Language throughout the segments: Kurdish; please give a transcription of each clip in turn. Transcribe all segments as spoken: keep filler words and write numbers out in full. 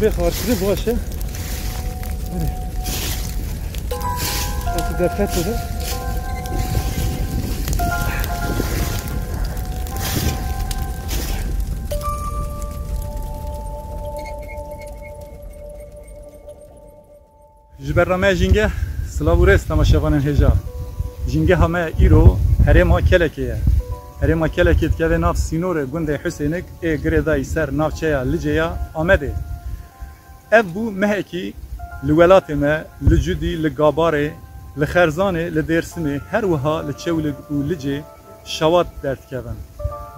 Bê xarkirî baş e. Hadi. Hadi derket de. Ji bernameya Jîngeh, silav û rêz temaşevanên hêja. Jîngeha me îro herêma Kelekê ye. Herêma Kelekê dikeve nav sînorê gundê Husênik ê girêdayî ser navçeya Licê ya Amedê. Ev bû mehekî li welatê me, li Cudî, li Gabarê, li Xerzanê, li Dêrsimê, her wiha li Çewlig û Licê şawat derdikevin.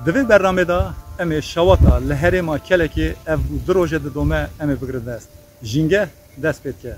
Di vê bernamê de em ê şawata li herêma Kelekê ev bû du roje didome em ê bigrin dest. Jîngeh dest pê dike.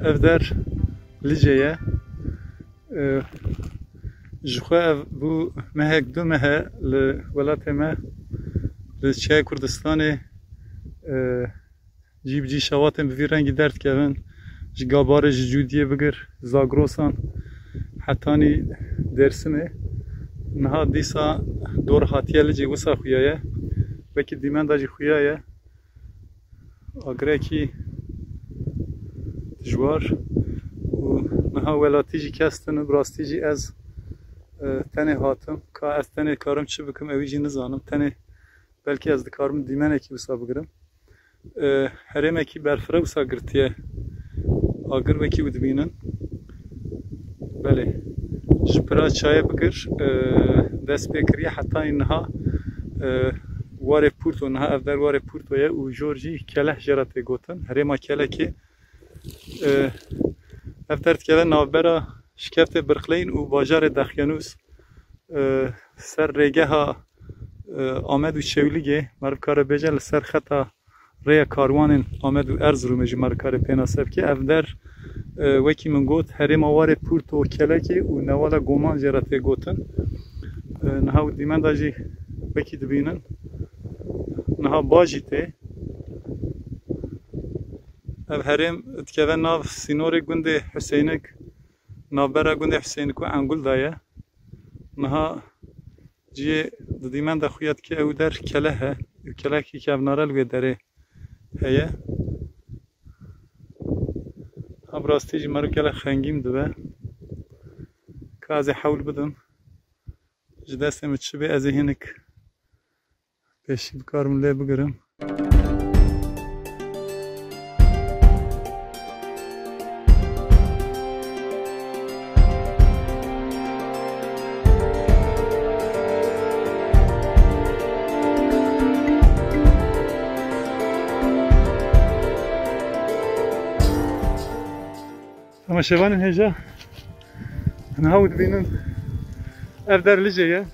Ev der Licê ye. Ee, ji xwe ev bû mehek du meh e li welatê me, li Çiyayê Kurdistanê, ee, cî bi cî şewatên bi vî rengî derdikevin. Ji Gabarê, ji Cûdiyê bigir, Zagrosan, hetanî Dêrsimê. Niha dîsa dor hatiye Licê wisa xuya ye. Wekî dîmen de jî xuya ye. Agirekî dijwar û niha welatî jî kes tune, bi rastî jî ez, e, tenê hatim. Ka ez tenê karim çi bikim, ewî jî nizanim. Tenê belkî ez dikarim dîmenekî wisa bigirim. E, herêmekî berfireh wisa girtiye. Agir wekî wî dibînin. Belê. Ji pira çayê bigir, e, dest pê kiriye hetanî niha, e, warê Pûrto, niha ev der warê Pûrto ye û jor jî Keleh jê re tê gotin. Herêma Kelekê, e, ev der dikeve navbera şikeftê Birqleyn û bajarê Dexyanûs, e, ser rêgeha, e, Amed û Çewlîgê, meriv kare bêje li ser xeta rêya karwanên Amed û Erziromê jî me re karê pênase bike. Ev der, e, wekî min got, herêma warê Pûrto, Kelekê û Newala Goman jê re tê gotin. E, niha û dîmen de jî wekî dibînin. Niha ba jî tê. Ev herêm dikeve nav sînorê gundê Huseynik, navbera gundê Huseynik û Engul de ye. Niha cihê di dîmen de xuya dike ew der keleh e. Ew kelehekî kevnare li wê derê heye. Ha bi rastî jî meriv gelek xengîn dibe. Ka ez ê hewl bidim. Ji destê min çi bê ez ê hinek pêşî bikarim lê bigirim. Temaşevanên hêja, niha ew dibînin ev der Licê ye.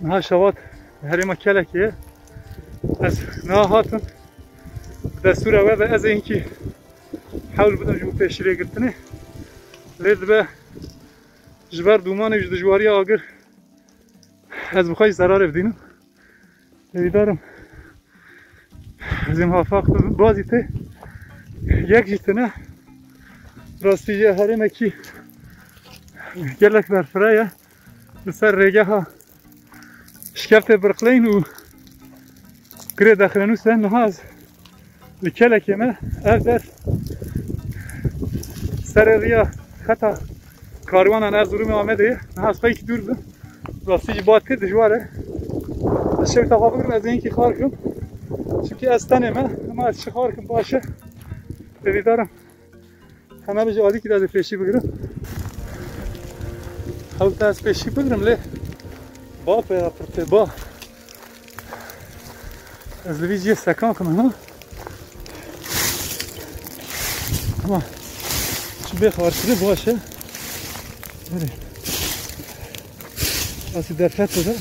Niha şewat herêma Kelekê ye. Ez niha hatim. Destûra we be, ez ê hinkî hewl bidim ji bo pêşîrêgirtinê. Lê dibe ji ber dûmanê û ji dijwariya agir ez bi xwe jî zerarê bidînim. Hêvîdar im ez ê muwefeq bibim. Bazî tê yek jî tune. Rastî ye herêmekî gelek berfireh ye. Li ser rêgeha Şikeftê Birqleyn û Girê Dexrenûs e. Niha ez li Kelekê me. Ev der serê riya xeta karwanan Erzurumê Amedê ye. Niha ez xwe yekî dûr bim. Rastî jî ba tê dijwar e. Ez şewta xwe bigirim, ez ê hinkî xar kim. Çimkî ez tenê me. Ama ez çi xar kim baş e. Hêvîdar im. Hema ji alîkî de ez ê pêşî bigirim. Hewta ez pêşî bigirim lê ba pê ya pir tê ba. Ez li vî cihê sekan kim ha. Ama çi bê xarkirî baş e. Erê. Asî derfet de.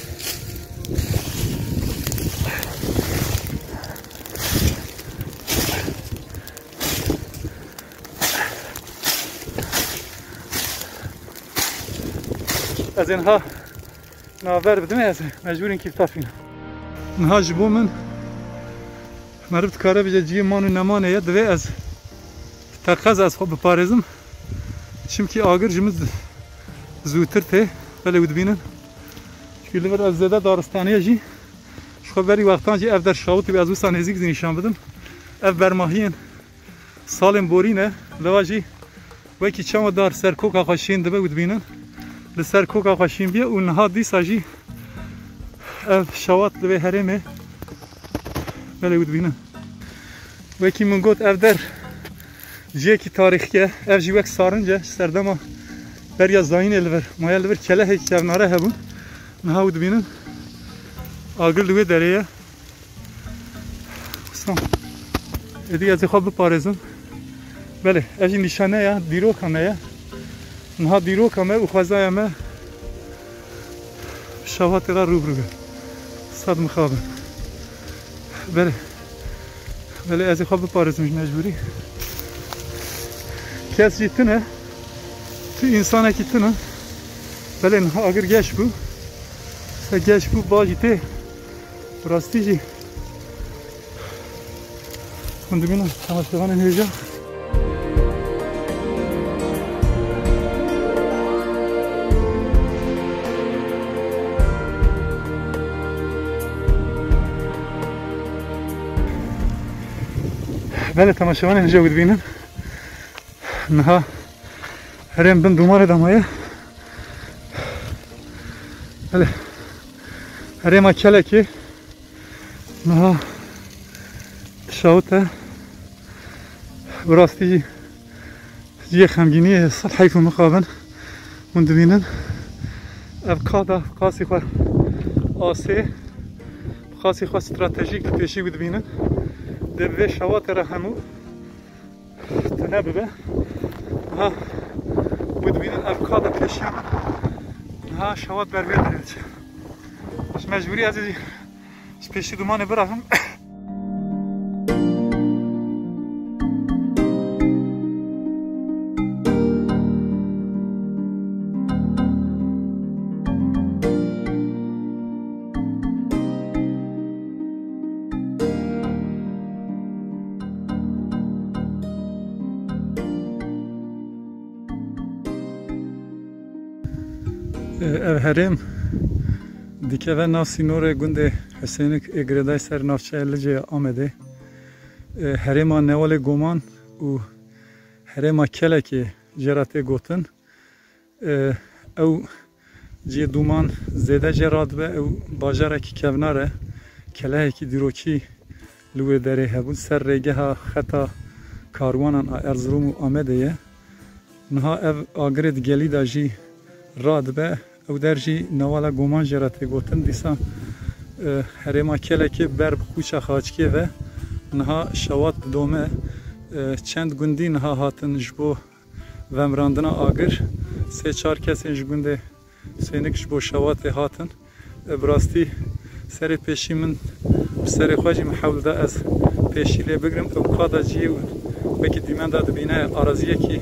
Ez ê niha navber bidim, ez mecbûr in kî bitafînim. Niha ji bo min meriv dikare bêje cihê man û nemanê ye, divê ez teqez ez xwe biparêzim. Çimkî agir ji min z-, zûtir tê, belê wî dibînin. Çimkî li vir ez zêde daristaniye jî, ji xwe berî wextan jî ev der şawitî bû, ez wisa nêzîk zî nîşan bidim. Ev bermahiyên salên borî ne, leva jî wekî çawa dar ser koka xwe şîn dibe, wî dibînin. Li ser koka xwe şîn bûye û niha dîsa jî ev şawat li vê herêmê, belê wî dibînin. Wekî min got, ev der cihekî tarîxî ye. Ev jî wek sarinc e. Ji serdema beriya zayînê li vir maye, li vir kelehekî kevnare hebûn. Niha wî dibînin. Agir li wê derê ye. Wisa êdî ez ê xwe biparêzim. Belê, ev jî nîşaneya dîroka me ye. Niha dîroka me û xwezaya me şawatê re rû bi rû be. Sed mixabin. Belê. Belê ez ê xwe biparêzim ji mecbûrî. Kes jî tune. Tu însanekî tune. Belê niha agir geş bû. Se geş bû, ba jî tê. Bi rastî jî hûn dibînin temaşevanên hêja. Belê temaşevanên hêja wî dibînin. Niha herêm bin dûmanê de maye. Belê. Herêma Kelekê niha şawit e. Bi rastî jî cihê xemgîniyê ye, sed heyf û mixabin. Hûn dibînin. Ev ka de qasî xwe asê, qasî xwe stratejîk li pêşî wî dibînin. Dê bi vê şawatê re hemû tune bibe. Niha wî dibînin ev ka de pêşiya min. Niha şewat ber vê derê diçe. Ji mecbûrî ez ê ji pêşî dûmanê biraxim. Ev herêm dikeve nav sînorê gundê Huseynik ê girêdayî ser navçeya Licê ya Amedê. Herêma Newalê Goman û herêma Kelekê jê re tê gotin. Ew cihê dûman zêde jê radibe, ew bajarekî kevnar e, kelehekî dîrokî li wê derê hebûn, ser rêgeha xeta karwanan a Erzurum û Amedê ye. Niha ev agirê di gelî de jî radibe, ew der jî Newala Goman jê re tê gotin. Dîsa, e, herêma Kelekê ber bi xûça Xaçikê ve niha şewat didome. E, çend gundî niha hatin ji bo vemirandina agir. Sê çar kesên ji gundê Huseynik ji bo şewatê hatin. E, bi rastî serê pêşî min, bi serê xwe jî min hewl da ez pêşî lê bigrim. Ew ka de cihê wekî dîmenda dibîne araziyekî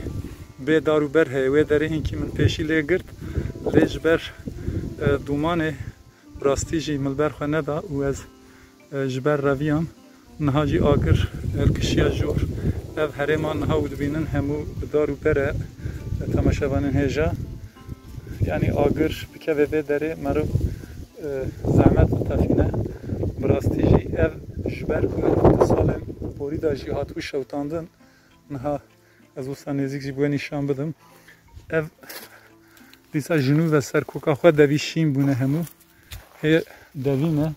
bê dar û ber heye. Wê derê hinkî min pêşî lê girt. Lê ji ber, e, dûmanê bi rastî jî min li ber xwe neda û ez, e, ji ber reviyam. Niha jî agir hilkişiya jor. Ev herêma niha û dibînin hemû bi dar û ber e, temaşevanên hêja. Yanî agir bikeve vê derê meriv, e, zehmet bitefîne. Bi rastî jî ev ji ber ku di salên borî de jî hatibû şewitandin, niha ez wisa nêzîk jî bi we nîşan bidim. Ev dîsa ji nû ve ser koka xwe devî şîn bûne hemû. Hê devî ne.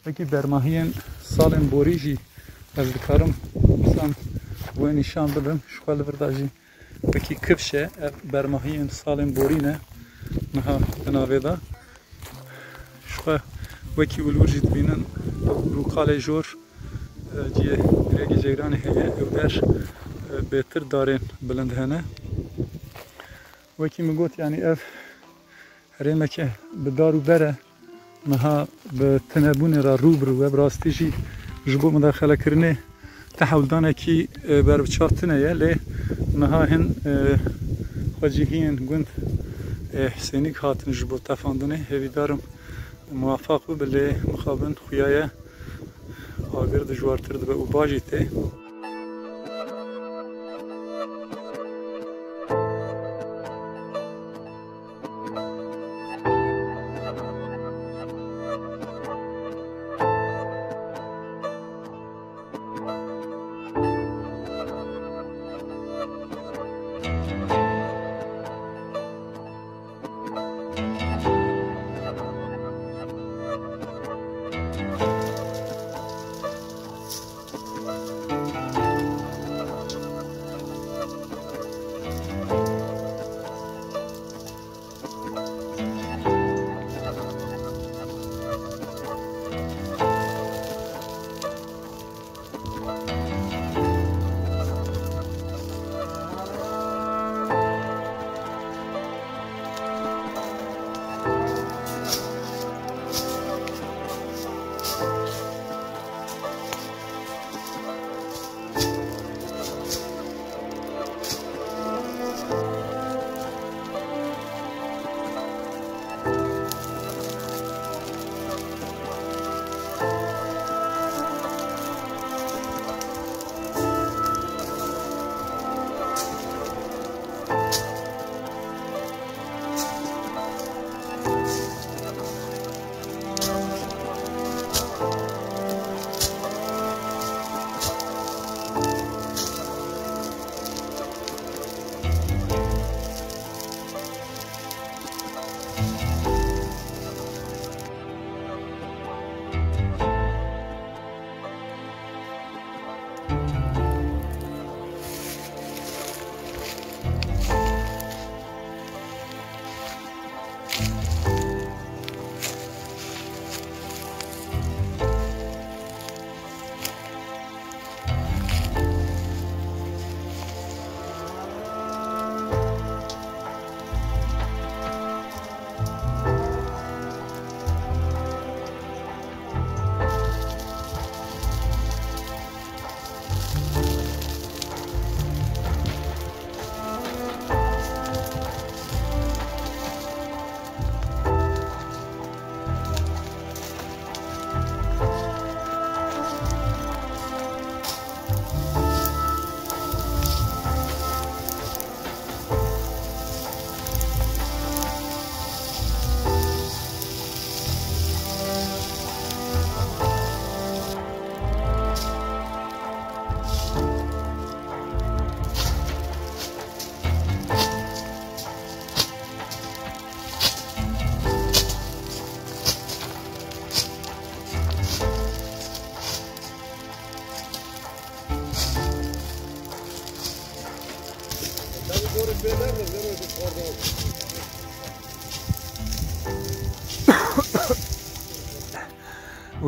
Wekî bermahiyên salên borî jî ez dikarim wisa bi we nîşan bidim. Ji xwe li vir de jî wekî kifş e. Ev bermahiyên salên borî ne. Niha di navê de. Ji xwe wekî ûlûr jî dibînin, rûkalê jor, e, cihê girêkî ceyranê heye, ew der, e, bêtir darên bilind hene. Wekî min got, yanî ev Herêmeke bi dar û ber e, niha bi tinebûnê re rû bi rû e. Bi rastî jî ji bo mudaxelekirinê ti hewldanekî, e, berbiçav tune ye, lê niha hin, e, xwecihiyên gund, e, Husênîk hatin ji bo tefandinê. Hêvîdar im muwefeq bibe, lê mixabin xuya ye agir dijwartir dibe û ba jî tê.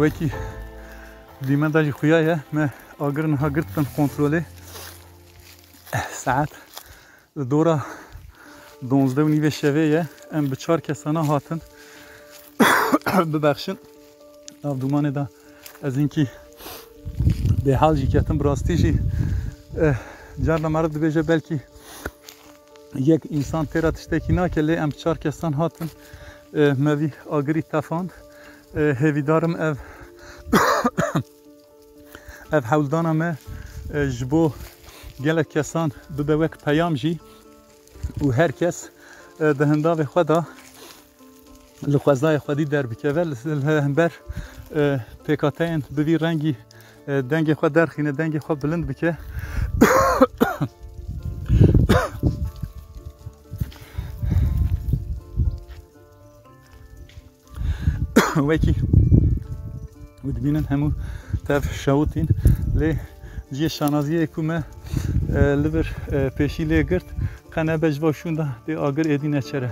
Wekî dîme de jî xuya ye, me agir niha girtin kontrolê. Saet li dora donzdeh û nîvê şevê ye. Em bi çar kesana hatin. Bibexşin. Nav dûmanê de ez hinkî bêhal jî ketim. Bi rastî jî, eh, carna meriv dibêje belkî yek însan têra tiştekî nake, lê em çar kesan hatin, eh, me vî agirî tefand. Eh, hêvîdarim ev ev hewldana me, e, ji bo gelek kesan bibe wek peyam jî û her kes, e, di hindavê xwe de li xwezayê xwedî derbikeve, li, li hember, e, pêkhateyên bi vî rengî, e, dengê xwe derxîne, dengê xwe bilind bike. Wekî hûn dibînin hemû tev şewitîn, lê cihê şanaziyê ku me, e, li vir, e, pêşî lê girt, qe nebe ji va şûnda dê agir êdî neçere.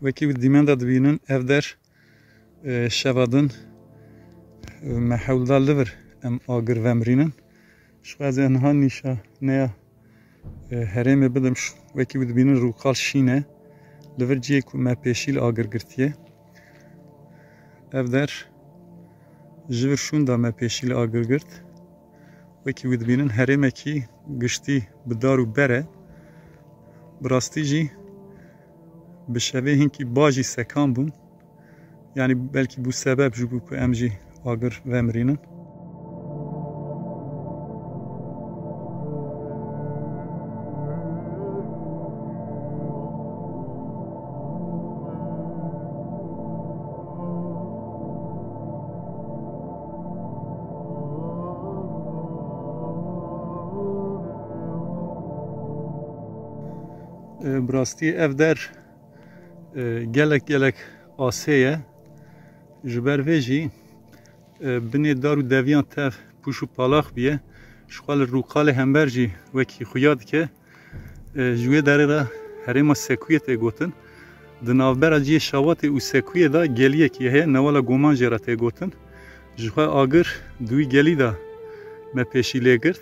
Wekî dîmen de dibînin, ev der, e, şeva din, e, me hewl da li vir em agir vemirînin. Ji xwe ez ê niha nîşaneya, e, herêmê bidim. Ş-, wekî wî dibînin rûqal şîn e. Li vir cihê ku me pêşî li agir girtiye. Ev der ji vir şûn da me pêşî li agir girt. Wekî wî dibînin herêmekî giştî bi dar û ber e. Bi rastî jî bi şevê hinkî ba jî sekan bûn. Yanî belkî bû sebeb ji bo ku em jî agir vemirînin. E, bi rastî ev der, e, gelek gelek asê ye. Ji ber vê jî, e, binê dar û deviyan tev pûş û palax bûye. Ji xwe li rûqalê hember jî wekî xuya dike. E, ji wê derê re herêma Sekuyê tê gotin. Di navbera cihê Şawatê û Sekuyê de geliyekî heye, newala Goman jê re tê gotin. Ji xwe agir di wî gelî de me pêşî lê girt,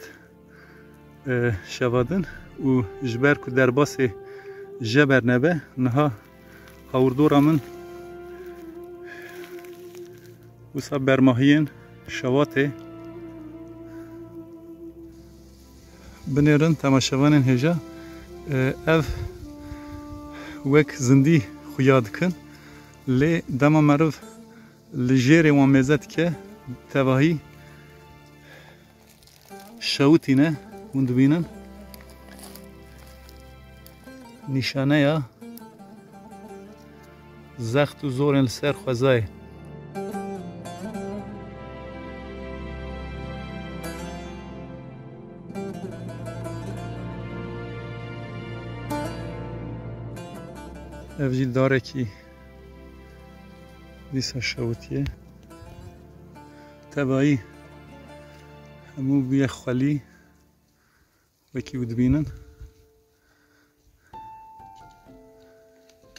e, şeva din û ji ber ku derbasê Jeber nebe, niha hawirdora min wisa bermahiyên Şawatê binêrin, temaşevanên hêja, e, ev wek zindî xuya dikin, lê dema meriv li jêrê wan mêze dike, tevahî şewitîne, hûn dibînin. Nîşaneya zext û zorên li ser xwezayê. Ev jî darekî dîsa şewitiye. Tevayî hemû bûye xwelî. Wekî wî dibînin.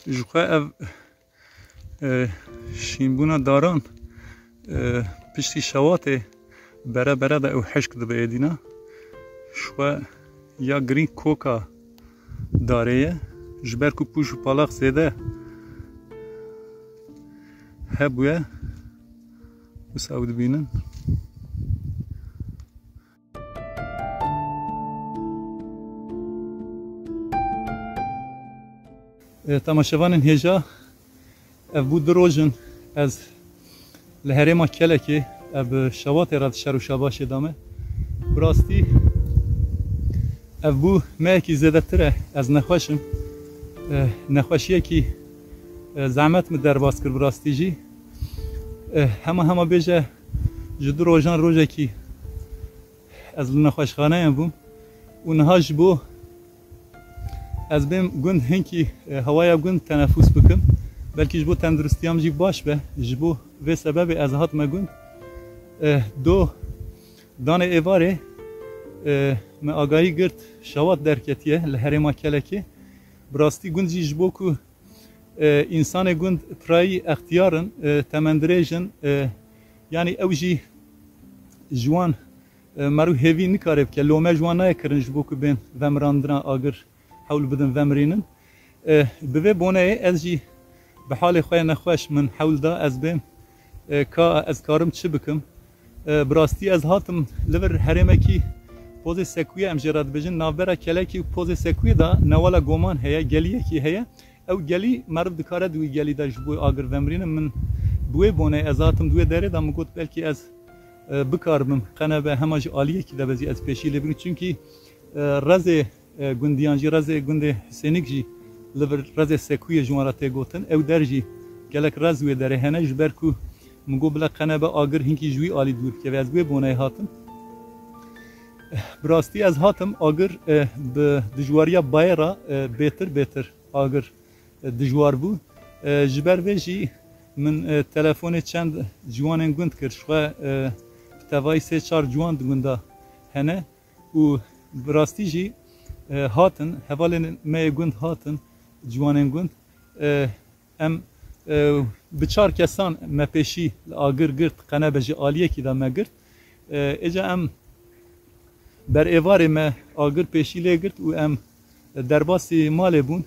Ji xwe ev, e, şînbûna daran, e, piştî Şewatê bere bere de ew hişk dibe êdîna. Ji xwe ya girîng koka darê ye. Ji ber ku pûş û palax zêde hebûye, wisa ew dibînin. E, temaşevanên hêja, ev bû du roj in ez li herêma Kelekê, ev bi Şewatê re di şer û şabaşê de me. Bi rastî ev bû mehekî zêdetir e ez nexweş im. E, nexweşiyekî, e, zehmet min derbas kir bi rastî jî. E, hema hema bêje ji du rojan rojekî ez li nexweşxaneyan bûm û niha ji bo ez bêm gund hinkî, e, hewaya gund tenefûs bikim. Belkî ji bo tenduristiya min jî baş be. Ji bo vê sebebê ez hatime gund. E, do danê êvarê, e, me agahî girt Şewat derketiye li herêma Kelekê. Bi rastî gund jî ji bo ku, e, însanê gund pirayî extiyar in, e, temendirêj in, e, yanî ew jî ji wan, e, meriv hêvî nikare bike, lome ji wan nayê kirin ji bo ku bên vemirandina agir hewl bidin vemirînin. E, bi vê boneyê ez jî bi halê xwe yê nexweş min hewl da ez bêm, e, ka ez karim çi bikim. E, bi rastî ez hatim li vir herêmekî pozê Sekuyê em jê re dibêjin, navbera Kelekî û pozê Sekuyê de newala Goman heye, geliyekî heye. Ew gelî meriv dikare di wî gelî de ji bo agir vemirîne. Min bi wê bonê ez hatim di wê derê de, min got belkî ez, e, bikaribim qenebe hema ji aliyekî de bezî ez pêşî lê bikim. Çunkî, e, rezê, e, gundiyan jî, rezê gundê Hisênik jî li vir rezê Sekuyê ji wan re tê gotin. Ew der jî gelek rez wê derê hene, ji ber ku min got bila qenebe agir hinkî ji wî alî dûr bikeve. Ez bi wê boneyê hatim. Bi rastî ez hatim agir, e, bi dijwariya bayê re, e, bêtir bêtir agir, e, dijwar bû. E, ji ber vê jî min, e, telefonê çend ciwanên gund kir, ji xwe, e, bi tevayî sê çar ciwan di gunda hene û bi rastî jî, e, hatin, hevalên me yê gund hatin, ciwanên gund, e, Em, e, bi çar kesan me pêşî li agir girt, qenebe ji aliyekî de me girt. E, êca em ber êvarê me agir pêşî lê girt û em derbasî malê bûn.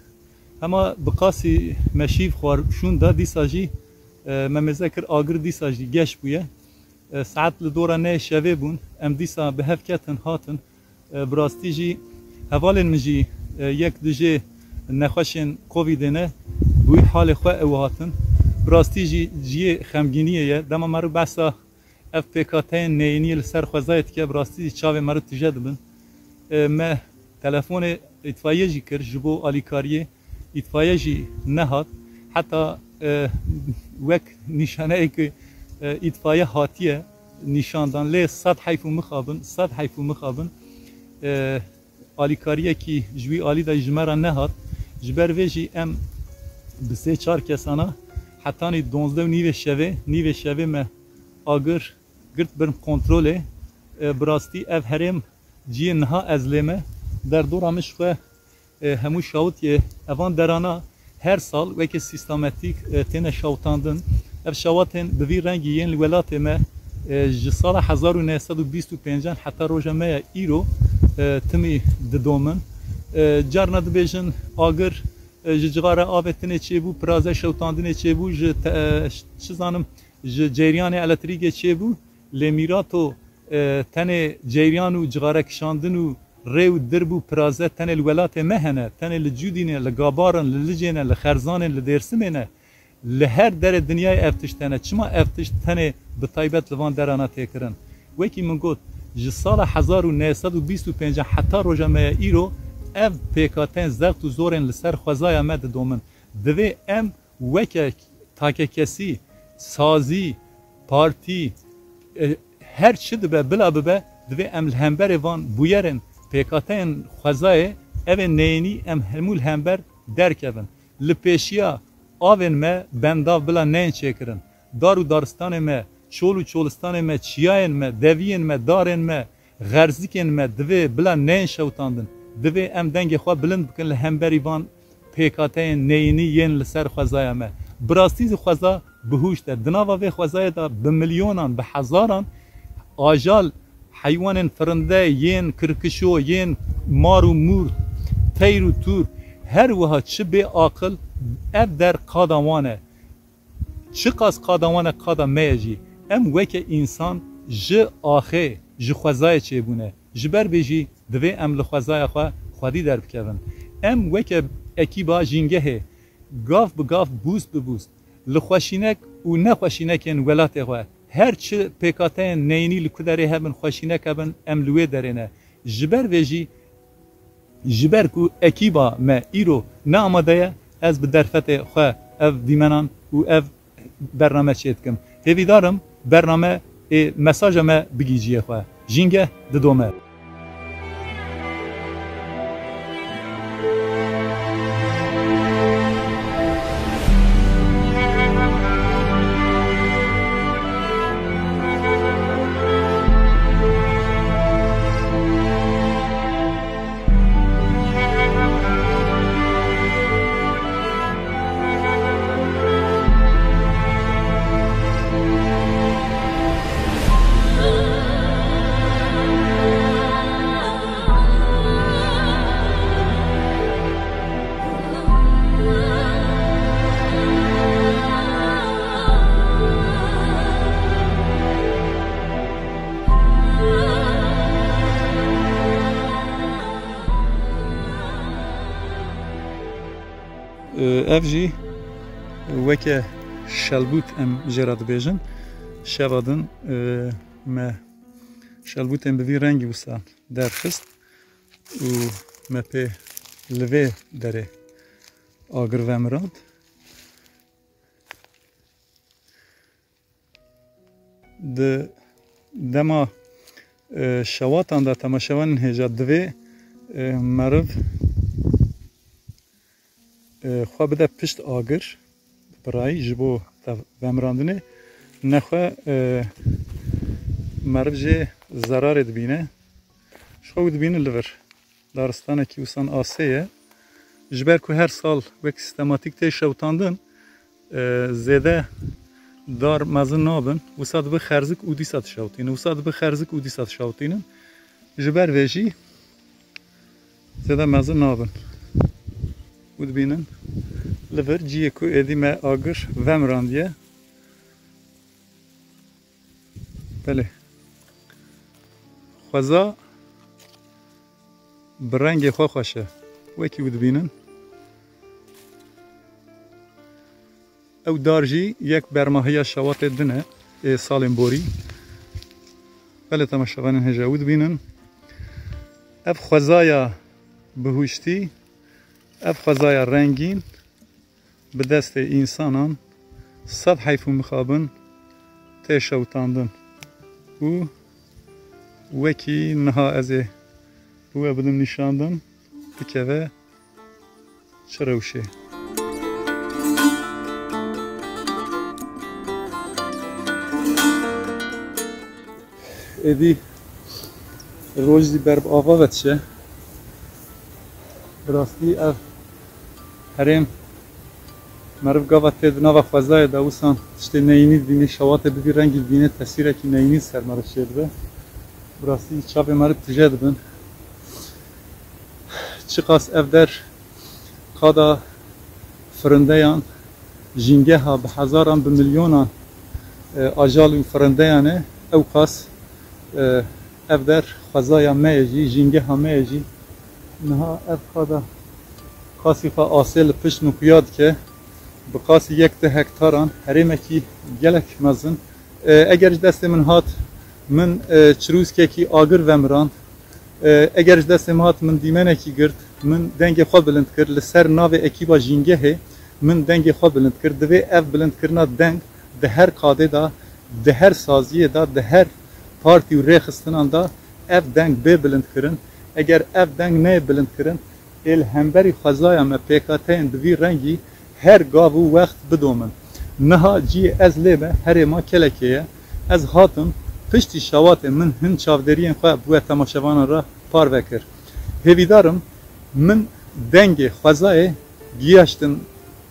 Hema bi qasî me şîv xwar şûnda, dîsa jî, e, me mêze kir agir dîsa jî geş bûye. E, saet li dora nehê şevê bûn. Em dîsa bi hev ketin hatin. E, bi rastî jî hevalên min jî, e, yek dijê nexweşên Covidê ne, bi wî halê xwe ew hatin. Bi rastî jî cihê xemgîniyê ye. Dema meriv behsa ev pêkhateyên neyîniyê li ser xwezayê dike, bi rastî jî çavê meriv tije dibin. E, me telefonê îtfaiyê jî kir ji bo alîkariyê. Îtfaiye jî nehat. Heta, e, wek nîşaneyê ku, e, îtfaiye hatiye nîşandan. Lê sed heyf û mixabin, sed heyf û mixabin, e, alîkariyekî ji wî alî de ji me re nehat. Ji ber vê jî em bi sê çar kesana hetanî donzdeh û nîvê şevê, nîvê şevê me agir girt bin kontrolê. E, bi rastî ev herêm cihê niha ez lê me, derdora min ji xwe, e, hemû şawitiyê. Evan derana her sal weke sîstematîk, e, têne şawitandin. Ev şawatên bi vî rengî yên li welatê me, e, ji sala hezar û neh sed û bîst û pêncan heta roja me ya îro, e, timî didomin. E, carna dibêjin agir, e, ji cixare avê tinê çêbû, piraze şewtandinê çêbû, ji te-, e, çi zanim, ji ceyriyanê elektrîkê çêbû. Lê mîrato, e, tenê ceyran û cixare kişandin û rê û dirb û piraze tenê li welatê me hene, tenê li Cûdî ne, li Gabar in, li Licê ne, li Xerzan in, li Dêrsimê ne. Li her derê dinyayê ev tişt hene. Çima ev tişt tenê bi taybet li van derana tê kirin? Wekî min got, ji sala hezar û neh sed û bîst û pêncan heta roja me ya îro ev pêkhateyên zext û zorên li ser xwezaya me didomin. Divê em weke takekesî, sazî, partî, e, her çi dibe, bila bibe, divê em li hemberê van bûyerên pêkhateyên xwezayê, evên neyênî em hemû li hember derkevin. Li pêşiya avên me bendav bila neyên çêkirin. Dar û daristanê me, çol û çolistanê me, çiyayên me, deviyên me, darên me, xerzikên me divê bila neyên şewtandin. Divê em dengê xwe bilind bikin li hemberî van pêkhateyên neyînî yên li ser xwezaya me. Bi rastî zî xweza bihuşt e. Di nava vê xwezayê de bi milyonan, bi hezaran ajal, heywanên firinde, yên kirkişo, yên mar û mûr, teyr û tûr, her wiha çi bê aqil, ev der qada wan e. Çiqas qada wan e, qada me ye jî, em weke însan ji axê, ji xwezayê çêbûne. Ji ber vê jî divê em li xwezaya xwe xwedî derbikevin. Em weke ekîba Jîngehê gav bi gav, bûst bi bûst, li xweşînek û nexweşînekên welatê xwe, her çi pêkhateyên neyînî li ku derê hebin, xweşînek hebin, em li wê derê ne. Ji ber vê jî Ji ber ku ekîba me îro ne amade ye, ez bi derfetê xwe ev dîmenan û ev bername çêdikim. Hêvîdar im bername ê mesaja me bigihîciyê xwe. Jîngeh didome. Ev jî weke şelbût em jê re dibêjin. Şeva din, e, me şelbûtên bi vî rengî wisa derxist û me pê li vê derê agir vemirand. Di dema, e, şewatan de temaşevanên hêja divê, e, meriv, e, xwe bide pişt agir, bi birayî ji bo te vemirandinê, nexwe, e, meriv jê zerarê dibîne. Ji xwe wî dibîne li vir. Daristanekî wisa asê ye. Ji ber ku her sal wek sîstematîk tê şewtandin, E, zêde dar mezin nabin. Wisa dibe xerzik û dîsa dişewtînin. Wisa dibe xerzik û dîsa dişewtînin. Ji ber vê jî zêde mezin nabin. Û dibînin, li vir cihê ku êdî me agir vemirandiye. Belê. Xweza bi rengê xwe xweş e. Wekî û dibînin. Ew dar jî yek bermahiya şewatê din e, ê salên borî. Belê temaşevanên hêja û dibînin. Ev xwezaya bihuştî, ev xwezaya rengîn bi destê însanan sed heyf û mixabin tê şewitandin û wekî niha ez ê bi we bidim nîşandin, bikeve çi rewşê. Êdî roj zî ber bi ava ve diçe. Bi rastî ev herêm meriv gava tê di nava xwezayê de, wisan tiştê neyînî dibînê, şewatê bi vî rengî dibînê, tesîrekî neyînî ser meriv çêdibe. Bi rastî çavê meriv tije dibin. Çiqas ev der qada firindeyan, jîngeha bi hezaran, bi milyonan, e, ajal û firindeyan e, ewqas, e, ev der xwezaya me ye jî, jîngeha me ye jî. Niha ev qada qasî xwe asê li pişt min xuya dike, bi qasî yek di hektaran, herêmekî gelek mezin. E, eger ji destê min hat, min, e, çirûskekî agir vemirand. E, eger ji destê min hat, min dîmenekî girt, min dengê xwe bilind kir. Li ser navê ekîba Jîngehê min dengê xwe bilind kir. Divê ev bilindkirina deng di her qadê de, di her saziyê de, di her partî û rêxistinan de ev deng bê bilindkirin. Eger ev deng neyê bilindkirin, ê li hemberî xwezaya me pêkhateyên bi vî rengî her gav û wext bidomin. Niha cihê ez lê me herêma Kelekê ye. Ez hatim piştî şewatê min hin çavdêriyên xwe bi we temaşevanan re parve kir. Hêvîdar im min dengê xwezayê giyaştin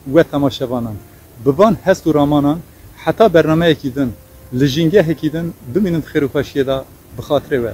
we temaşevanan. Bi van hest û ramanan heta bernameyekî din, li jîngehekî din bimînin di xêr û xweşiyê de bi xatirê we.